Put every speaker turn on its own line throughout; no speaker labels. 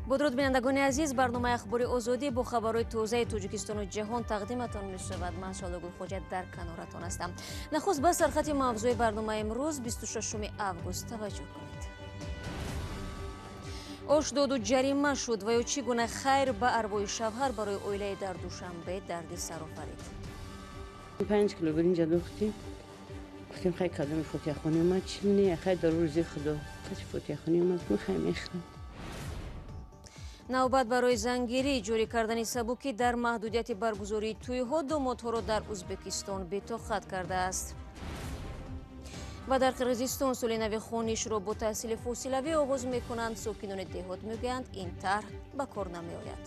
Бо дуруд, бинандагони азиз, барномаи Ахбори Озодӣ бо хабарҳои тозаи Тоҷикистону ҷаҳон тақдиматон мешавад. Ман Шалогул Хоҷа дар каноратон ҳастам. Нахуст ба сархати мавзӯи барномаи имрӯз, 26 август, таваҷҷӯҳ кунед. Ош доду ҷарима шуд ва ё чӣ гуна хайр ба арвоҳи шавҳар барои оилаи дар Душанбе дарди сар офарид.
5 кило биринҷа духтим, гуфтем, хай, кадоми фотиҳахонӣ омад, чил не, хай, дар рӯзи Худо каси фотиҳахонӣ омад, хай, мехӯрам.
Навбат барои зангирӣ, ҷорӣ кардани сабукӣ дар маҳдудияти баргузории тӯйҳо домодҳоро дар Ӯзбекистон бетоқат кардааст. Ва дар Қирғизистон соли нави хонишро бо таҳсили фосилавӣ оғоз мекунанд. Сокинони деҳот мегӯянд, ин тарҳ ба кор намеояд.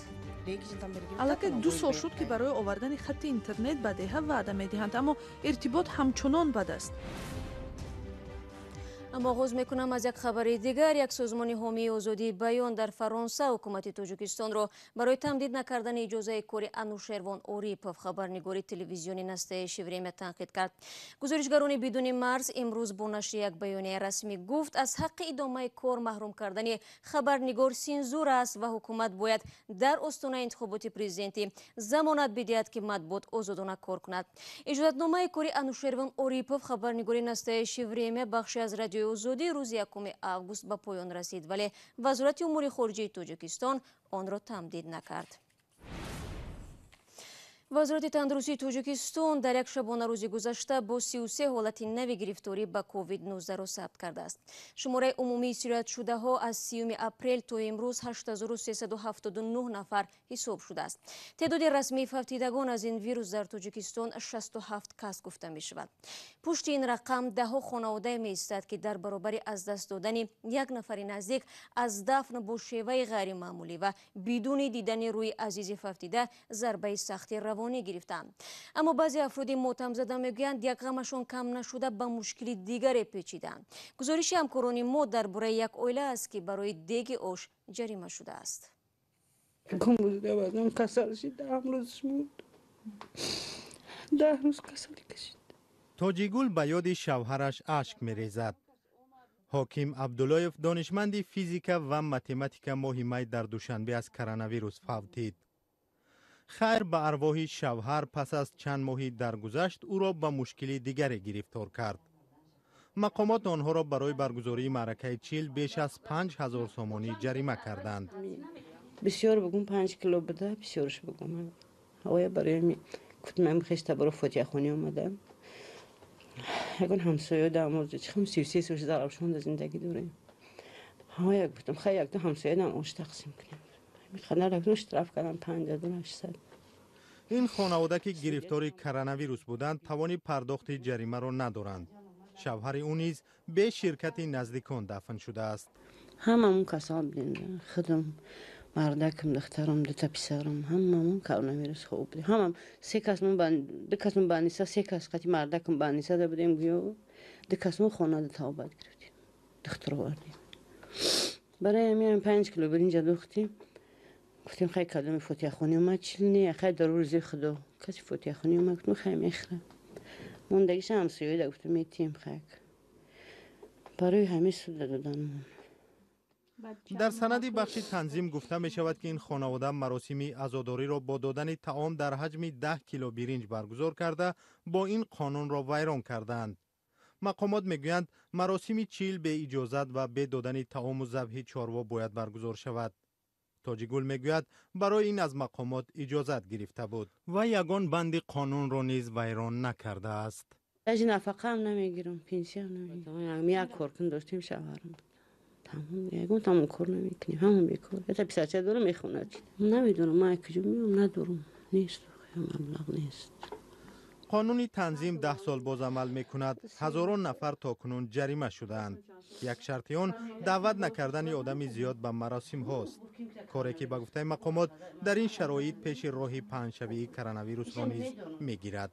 Аллакай 2 сол шуд, ки барои овардани хатти интернет ба деҳа ваъда медиҳанд, аммо иртибот ҳамчунон бад аст.
Аммо оғоз мекунам аз як хабари дигар. Як созмони ҳомии озодии баён дар Фаронса ҳукумати Тоҷикистонро барои тамдид накардани иҷозаи кори Анушервон Орипов, хабарнигори телевизиони «Настоящее время», танқид кард. Гузоришгарони бидуни марз имрӯз бо нашри як баёнияи расмӣ гуфт, аз ҳаққи идомаи кор маҳрум кардани хабарнигор сензура аст ва ҳукумат бояд дар остонаи интихоботи президентӣ замонат бидиҳад, ки матбуот озодона кор кунад. Иҷозатномаи кори Анушервон Орипов, хабарнигори «Настоящее время», бахши аз Радиои Озодӣ, рӯзи 1 август ба поён расид, вале Вазорати умури хориҷаи Тоҷикистон онро тамдид накард. Вазорати тандурустии Тоҷикистон дар як шабонарӯзи гузашта бо 33 ҳолати нави гирифторӣ ба COVID-19-ро сабт кардааст. Шумораи умумии сироятшудаҳо аз 30 апрел то имрӯз 8379 нафар ҳисоб шудааст. Теъдоди расмии фавтидагон аз ин вирус дар Тоҷикистон 67 кас гуфта мешавад. Пушти ин рақам даҳҳо хонаводае меистад, ки дар баробари аз даст додани як нафари наздик, аз дафн бо шеваи ғайримаъмулӣ ва бидуни дидани рӯи азизи фавтида зарбаи сахти равонӣ гирифтанд. Аммо баъзе афроди мотамзада мегӯянд, як ғамашон кам нашуда, ба мушкили дигаре печиданд. Гузориши ҳамкорони мо дар бораи як оила аст, ки барои деги ош ҷарима шудааст.
Касал шид, 10 рӯз буд, 10 рӯз касалӣ кашид.
Тоҷигул ба ёди шавҳараш ашк мерезад. Ҳоким Абдуллоев, донишманди физика ва математика, моҳи май дар Душанбе аз коронавирус фавтид. Хайр ба арвоҳи шавҳар пас аз чанд моҳи даргузашт ӯро ба мушкили дигаре гирифтор кард. Мақомот онҳоро барои баргузории маъракаи чил беш аз 5000 сомонӣ ҷарима карданд.
Бисёр бугум, 5 кило буда, бисёрш бугум. Оя, барои гуфтам, хешта баро фотиҳахонӣ омадам. Ягон ҳамсоя дамоз чихам, 33 сол Зарафшонда зиндагӣ дорем. Ҳамая гуфтам, хай, якду ҳамсоядам ош тақсим кунем. Қадар штраф кардам, 5800.
Ин хонавода, ки гирифтори коронавирус буданд, тавони пардохти ҷаримаро надоранд. Шавҳари ӯ низ бе ширкати наздикон дафн шудааст.
Ҳамамон касал будем: худам, мардакам, духтарам, дута писарам, ҳамамон коронавирус хуб будем. Ҳамам се касмон, ду касмон больница, се кас қати мардакам больницада будем, гӯё ду касмон хонада табобат гирифтем, духтур овардем. Барои ҳамин 5 кило биринҷа духтим, гуфтем, хай, кадоми фотиҳахонӣ омад, чил не, хай, дар рӯзи Худо каси фотиҳахонӣ омад, гуфтем, хай, мехӯрам. Мондагиша ҳамсояда гуфтем, метиҳем. Хай, барои ҳамин суда доданмон.
Дар санади бахши танзим гуфта мешавад, ки ин хонавода маросими азодориро бо додани таом дар ҳаҷми 10 кило биринҷ баргузор карда, бо ин қонунро вайрон кардаанд. Мақомот мегӯянд, маросими чил беиҷозат ва бе додани таому забҳи чорво бояд баргузор шавад. Тоҷигул мегӯяд, барои ин аз мақомот иҷозат гирифта буд ва ягон банди қонунро низ вайрон накардааст.
Даже нафақаам намегирам, пенсиям намегирам. Як коркун доштем, шавҳарам, тамом, ягон тамом кор намекунем, ҳамон бекор. Ята писарча дорам, мехонад. Намедонам, ман куҷо меом, надорам, нест, маблағ нест.
Қонуни танзим 10 сол боз амал мекунад. Ҳазорон нафар то кунун ҷарима шудаанд. Як шарти он даъват накардани одами зиёд ба маросимҳост, коре ки, ба гуфтаи мақомот, дар ин шароит пеши роҳи паҳншавии коронавирусро низ мегирад.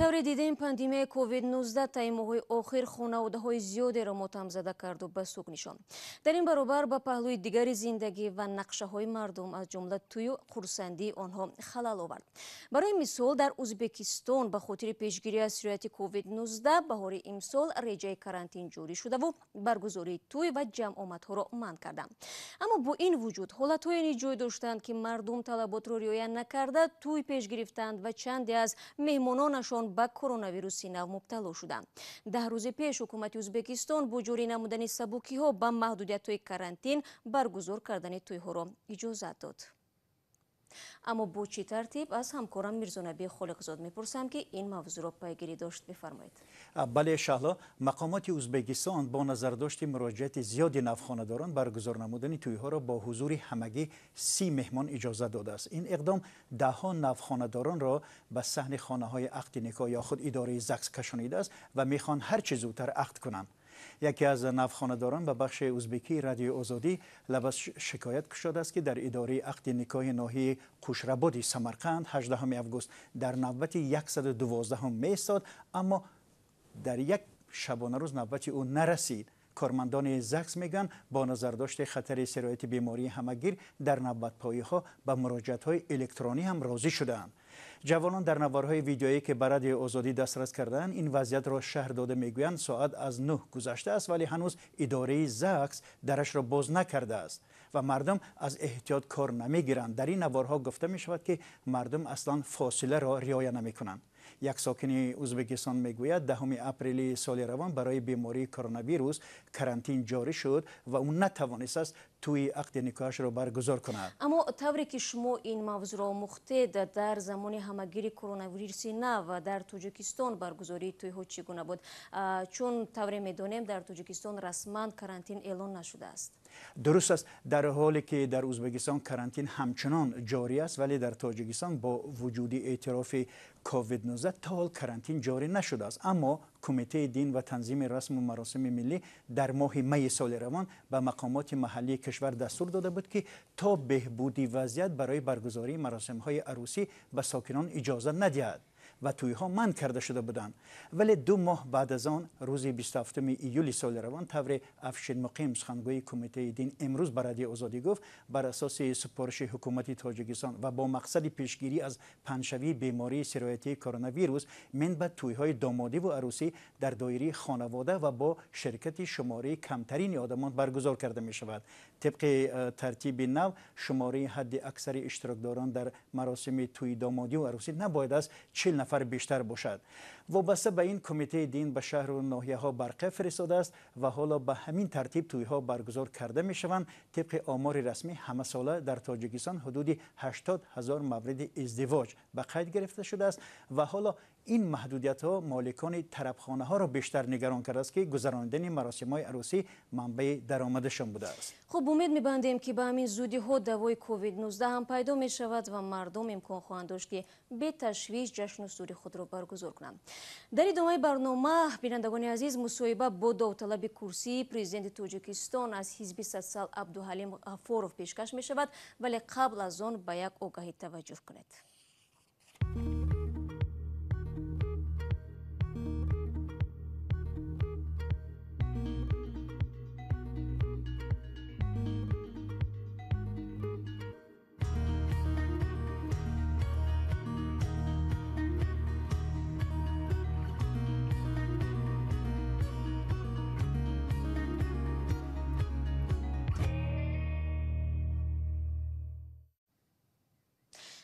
Тавре дидем, пандемияи COVID-19 таи моҳҳои охир хонаводаҳои зиёдеро мотамзада карду ба суг нишонд. Дар ин баробар ба паҳлӯи дигари зиндагӣ ва нақшаҳои мардум, аз ҷумла тӯю хурсандии онҳо халал овард. Барои мисол, дар Узбекистон ба хотири пешгирӣ аз сирояти COVID-19 баҳори имсол реҷаи карантин ҷорӣ шудаву баргузории тӯй ва ҷамъомадҳоро манъ карданд. Аммо бо ин вуҷуд ҳолатҳое низ ҷой доштанд, ки мардум талаботро риоя накарда тӯй пеш гирифтанд ва чанде аз меҳмононашон ба коронавируси нав мубтало шуданд. 10 рӯзи пеш ҳукумати Узбекистон бо ҷорӣ намудани сабукиҳо ба маҳдудиятҳои карантин баргузор кардани тӯйҳоро иҷозат дод. Аммо бо чӣ тартиб, аз ҳамкорам Мирзонаби Холиқзод мепурсам, ки ин мавзӯъро пайгирӣ дошт. Бифармоед.
Бале, Шаҳло, мақомоти Узбекистон бо назардошти муроҷиати зиёди навхонадорон баргузор намудани тӯйҳоро бо ҳузури ҳамагӣ 30 меҳмон иҷозат додааст. Ин иқдом даҳҳо навхонадоронро ба саҳни хонаҳои ақди никоҳ ё худ идораи ЗАГС кашонидааст ва мехоҳанд ҳарчи зудтар ақд кунанд. Яке аз навхонадорон ба бахши узбекии Радиои Озодӣ лаб аз шикоят кушодааст, ки дар идораи ақди никоҳи ноҳияи Қушрабоди Самарқанд 18 август дар навбати 112 меистод, аммо дар як шабонарӯз навбати ӯ нарасид. Кормандони ЗАГС мегӯянд, бо назардошти хатари сирояти бемории ҳамагир дар навбатпоиҳо ба муроҷиатҳои электронӣ ҳам розӣ шудаанд. Ҷавонон дар наворҳои видеоӣ, ки ба Радиои Озодӣ дастрас кардаанд, ин вазъиятро шаҳр дода мегӯянд, соат аз 9 гузаштааст, вале ҳанӯз идораи ЗАГС дарашро боз накардааст ва мардум аз эҳтиёт кор намегиранд. Дар ин наворҳо гуфта мешавад, ки мардум аслан фосиларо риоя намекунанд. Як сокини Узбекистон мегӯяд, 10 апрели соли равон барои бемории коронавирус карантин ҷорӣ шуд ва ӯ натавонистааст тӯи ақди никоҳашро баргузор кунад.
Аммо тавре ки шумо ин мавзӯъро омӯхтед, дар замони ҳамагири коронавируси нав дар Тоҷикистон баргузории тӯйҳо чӣ гуна буд? Чун тавре медонем, дар Тоҷикистон расман карантин эълон нашудааст.
Дуруст аст, дар ҳоле ки дар Узбекистон карантин ҳамчунон ҷорӣ аст, вале дар Тоҷикистон бо вуҷуди эътирофи COVID-19 то ҳол карантин ҷорӣ нашудааст. Аммо Кумитаи дин ва танзими расму маросими миллӣ дар моҳи майи соли равон ба мақомоти маҳаллии кишвар дастур дода буд, ки то беҳбуди вазъият барои баргузории маросимҳои арӯсӣ ба сокинон иҷозат надиҳад ва тӯйҳо манъ карда шуда буданд. Вале 2 моҳ баъд аз он, рӯзи 27 июли соли равон, тавре Афшин Муқим, сухангӯи Кумитаи дин, имрӯз ба Радиои Озодӣ гуфт, бар асоси супориши ҳукумати Тоҷикистон ва бо мақсади пешгирӣ аз паҳншавии бемории сироятии коронавирус, минбаъд тӯйҳои домодиву арӯсӣ дар доираи хонавода ва бо ширкати шумораи камтарини одамон баргузор карда мешавад. Тибқи тартиби нав, шумораи ҳадди аксари иштирокдорон дар маросими тӯи домодиву арӯсӣ набояд аз 40 нафар бештар бошад. Вобаста ба ин, Кумитаи дин ба шаҳру ноҳияҳо барқа фиристодааст ва ҳоло ба ҳамин тартиб тӯйҳо баргузор карда мешаванд. Тибқи омори расмӣ, ҳамасола дар Тоҷикистон ҳудуди 80 000 мавриди издивоҷ ба қайд гирифта шудааст ва ҳоло ин маҳдудиятҳо моликони тарабхонаҳоро бештар нигарон кардааст, ки гузаронидани маросимҳои арӯсӣ манбаи даромадашон будааст.
Хуб, умед мебандем, ки ба ҳамин зудиҳо давои COVID-19 ҳам пайдо мешавад ва мардум имкон хоҳанд дошт, ки беташвиш ҷашну сури худро баргузор кунанд. Дар идомаи барнома, бинандагони азиз, мусоҳиба бо довталаби курсии президенти Тоҷикистон аз ҳизби Социал Абдуҳалим Ғафуров пешкаш мешавад, вале қабл аз он ба як огаҳӣ таваҷҷӯҳ кунед.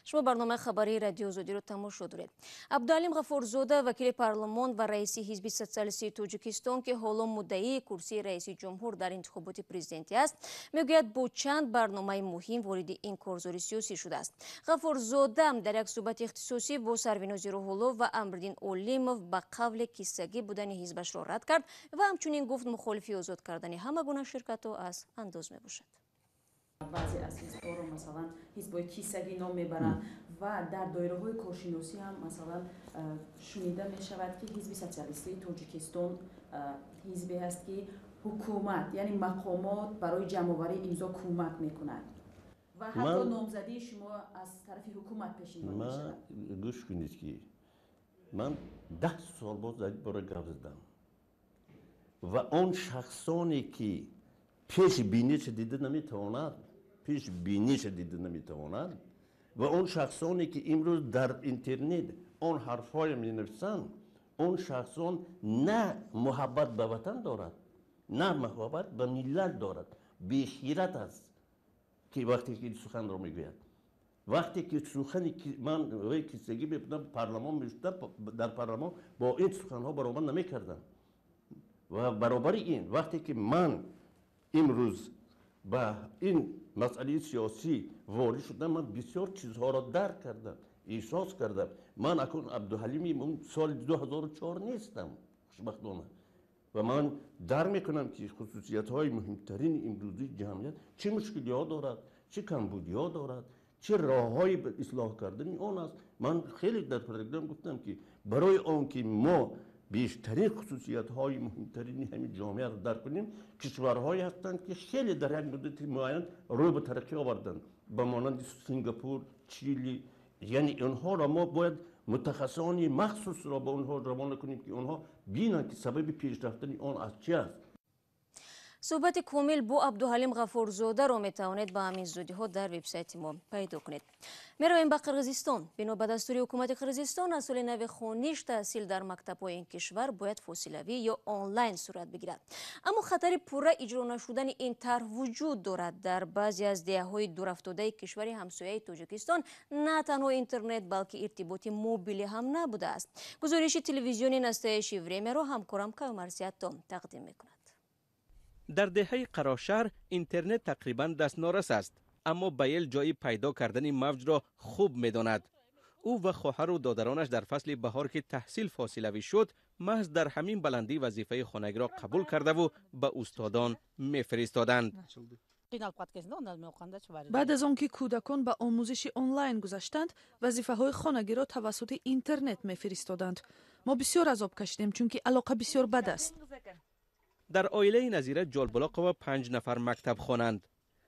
Шумо барномаи хабарии Радиои Озодиро тамошо доред. Абдуалим Ғафурзода, вакили парлумон ва раиси ҳизби социалистии Тоҷикистон, ки ҳоло муддаии курсии раиси ҷумҳур дар интихоботи президентӣ аст, мегӯяд, бо чанд барномаи муҳим вориди ин корзори сиёсӣ шудааст. Ғафурзода дар як суҳбати ихтисосӣ бо Сарвинози Рӯҳулло ва Амриддин Олимов ба қавле киссагӣ будани ҳизбашро рад кард ва ҳамчунин гуфт, мухолифи озод кардани ҳама гуна ширкатҳо аз андоз мебошад.
Баъзе аз ҳизбҳоро, масалан, ҳизбҳои кисагӣ ном мебаранд ва дар доираҳои коршиносӣ ҳам, масалан, шунида мешавад, ки ҳизби социалистии Тоҷикистон ҳизбе аст, ки ҳукумат, яъне мақомот барои ҷамъоварии имзо кӯмак мекунад ва ҳатто номзадии шумо аз тарафи ҳукумат пешниҳод мешавад.
Гӯш кунед, ки ман 10 сол боз дар бора гап задам ва он шахсоне ки пеш биниша дида наметавонад, пеш биниша дида наметавонад ва он шахсоне ки имрӯз дар интернет он ҳарфҳоя менависанд, он шахсон на муҳаббат ба ватан дорад, на муҳаббат ба миллат дорад. Бехират аст ки вақте ки суханро мегӯяд. Вақте ки сухани ман кисагӣ мебудам, парлумон мешудам, дар парлумон бо ин суханҳо баромад намекардам. Ва баробари ин вақте ки ман имрӯз ба ин масъалаи сиёсӣ ворид шудам, ман бисёр чизҳоро дарк кардам, эҳсос кардам. Ман акнун Абдуҳалими соли 2004 нестам, хушбахтона. Ва ман дарк мекунам ки хусусиятҳои муҳимтарини имрӯзии ҷамъият чӣ мушкилиҳо дорад, чӣ камбудиҳо дорад, чӣ роҳҳои ислоҳ кардани он аст. Ман хеле дар программ гуфтам ки барои он ки мо бештарин хусусиятҳои муҳимтарини ҳамин ҷомеаро дарк кунем, кишварҳое ҳастанд ки хеле дар як муддати муайян рӯ ба тараққӣ оварданд, ба монанди Сингапур, Чили. Яъне онҳоро мо бояд мутахассисони махсусро ба онҳо равона кунем ки онҳо бинанд ки сабаби пешрафтани он аз чи аст.
Суҳбати комил бо Абдуҳалим Ғафурзодаро метавонед ба ҳамин зудиҳо дар вебсайти мо пайдо кунед. Меравем ба Қирғизистон. Бино ба дастури ҳукумати Қирғизистон, аз соли нави хониш таҳсил дар мактабҳои ин кишвар бояд фосилавӣ ё онлайн сурат бигирад. Аммо хатари пурра иҷро нашудани ин тарҳ вуҷуд дорад. Дар баъзе аз деҳаҳои дурафтодаи кишвари ҳамсояи Тоҷикистон на танҳо интернет, балки иртиботи мобилӣ ҳам набудааст. Гузориши телевизиони Настоящее времяро ҳамкорам Кавмарсиятто тақдим мекунад.
Дар деҳаи Қарошаҳр интернет тақрибан дастнорас аст, аммо Байел ҷои пайдо кардани мавҷро хуб медонад. Ӯ ва хоҳару додаронаш дар фасли баҳор ки таҳсил фосилавӣ шуд, маҳз дар ҳамин баландӣ вазифаи хонагиро қабул кардаву ба устодон мефиристоданд.
Баъд аз он ки кӯдакон ба омӯзиши онлайн гузаштанд, вазифаҳои хонагиро тавассути интернет мефиристоданд. Мо бисёр азоб кашидем, чунки алоқа бисёр бад аст.
Дар оилаи Назира Ҷолбулоқова 5 нафар мактаб хонанд.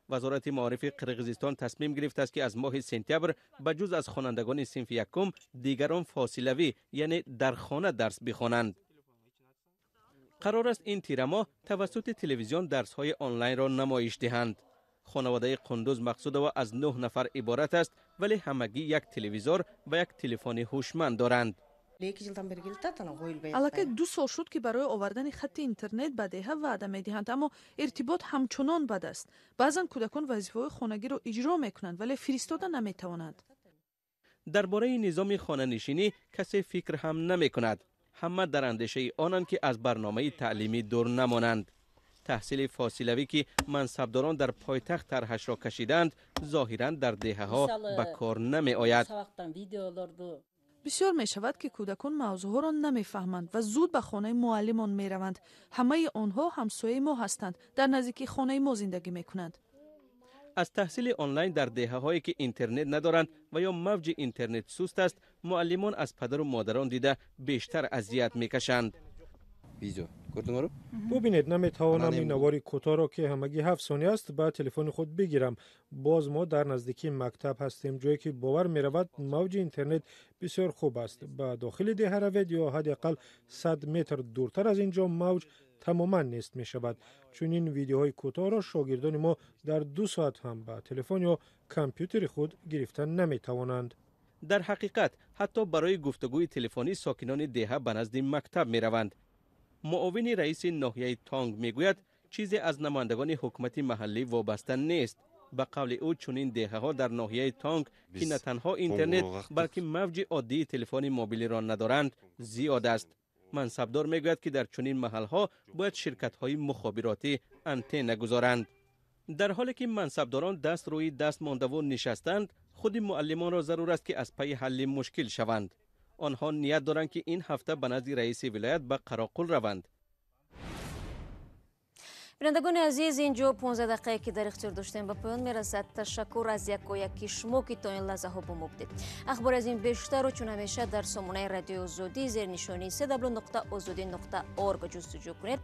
Вазорати маорифи Қирғизистон тасмим гирифтааст ки аз моҳи сентябр ба ҷуз аз хонандагони синфи якум дигарон фосилавӣ, яъне дар хона дарс бихонанд. Қарор аст ин тирамоҳ тавассути телевизион дарсҳои онлайнро намоиш диҳанд. Хонаводаи Қундуз Мақсудова аз 9 нафар иборат аст, вале ҳамагӣ як телевизор ва як телефони ҳушманд доранд.
Аллакай 2 сол шуд ки барои овардани хатти интернет ба деҳа ваъда медиҳанд, аммо иртибот ҳамчунон бад аст. Баъзан кӯдакон вазифаҳои хонагиро иҷро мекунанд, вале фиристода наметавонанд.
Дар бораи низоми хонанишинӣ касе фикр ҳам намекунад. Ҳама дар андешаи онанд ки аз барномаи таълимӣ дур намонанд. Таҳсили фосилавӣ ки мансабдорон дар пойтахт тарҳашро кашидаанд, зоҳиран дар деҳаҳо ба кор намеояд.
Бисёр мешавад ки кӯдакон мавзӯъҳоро намефаҳманд ва зуд ба хонаи муаллимон мераванд. Ҳамаи онҳо ҳамсояи мо ҳастанд, дар наздикии хонаи мо зиндагӣ мекунанд.
Аз таҳсили онлайн дар деҳаҳое ки интернет надоранд ва ё мавҷи интернет суст аст, муаллимон аз падару модарон дида бештар азият мекашанд.
Бубинед, наметавонам ин навори кӯтоҳро ки ҳамагӣ 7 сония аст ба телефони худ бигирам. Боз мо дар наздикии мактаб ҳастем, ҷое ки бовар меравад мавҷи интернет бисёр хуб аст. Ба дохили деҳа равед ё ҳадди ақал 100 метр дуртар аз ин ҷо мавҷ тамоман нест мешавад. Чунин видеоҳои кӯтоҳро шогирдони мо дар 2 соат ҳам ба телефон ё компютери худ гирифта наметавонанд.
Дар ҳақиқат ҳатто барои гуфтугӯи телефонӣ сокинони деҳа ба назди мактаб мераванд. Муовини раиси ноҳияи Тонг мегӯяд чизе аз намояндагони ҳукумати маҳаллӣ вобаста нест. Ба қавли ӯ чунин деҳаҳо дар ноҳияи Тонг ки на танҳо интернет, балки мавҷи оддии телефони мобилиро надоранд зиёд аст. Мансабдор мегӯяд ки дар чунин маҳалҳо бояд ширкатҳои мухобиротӣ антенна гузоранд. Дар ҳоле ки мансабдорон даст рӯи даст мондаву нишастанд, худи муаллимонро зарур аст ки аз пайи ҳалли мушкил шаванд. Онҳо ният доранд ки ин ҳафта ба назди раиси вилоят ба Қароқул раванд.
Бинандагони азиз, инҷо 15 дақиқае ки дар ихтиёр доштем ба поён мерасад. Ташаккур аз якояки шумо ки то ин лаҳзаҳо бо мо будед. Ахбор аз ин бештарро чун ҳамеша дар сомонаи радиои Озодӣ зернишонии www.ozodi.org ҷустуҷӯ кунед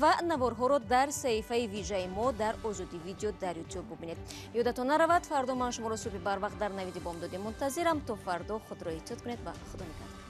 ва наворҳоро дар саҳифаи вижаи мо дар Озодӣ видео дар Ютуб бубинед. Ёдатон наравад, фардо ман шуморо субҳи барвақт дар навиди бомдодӣ мунтазирам. То фардо худро эҳтиёт кунед ва Худо нигаҳдор.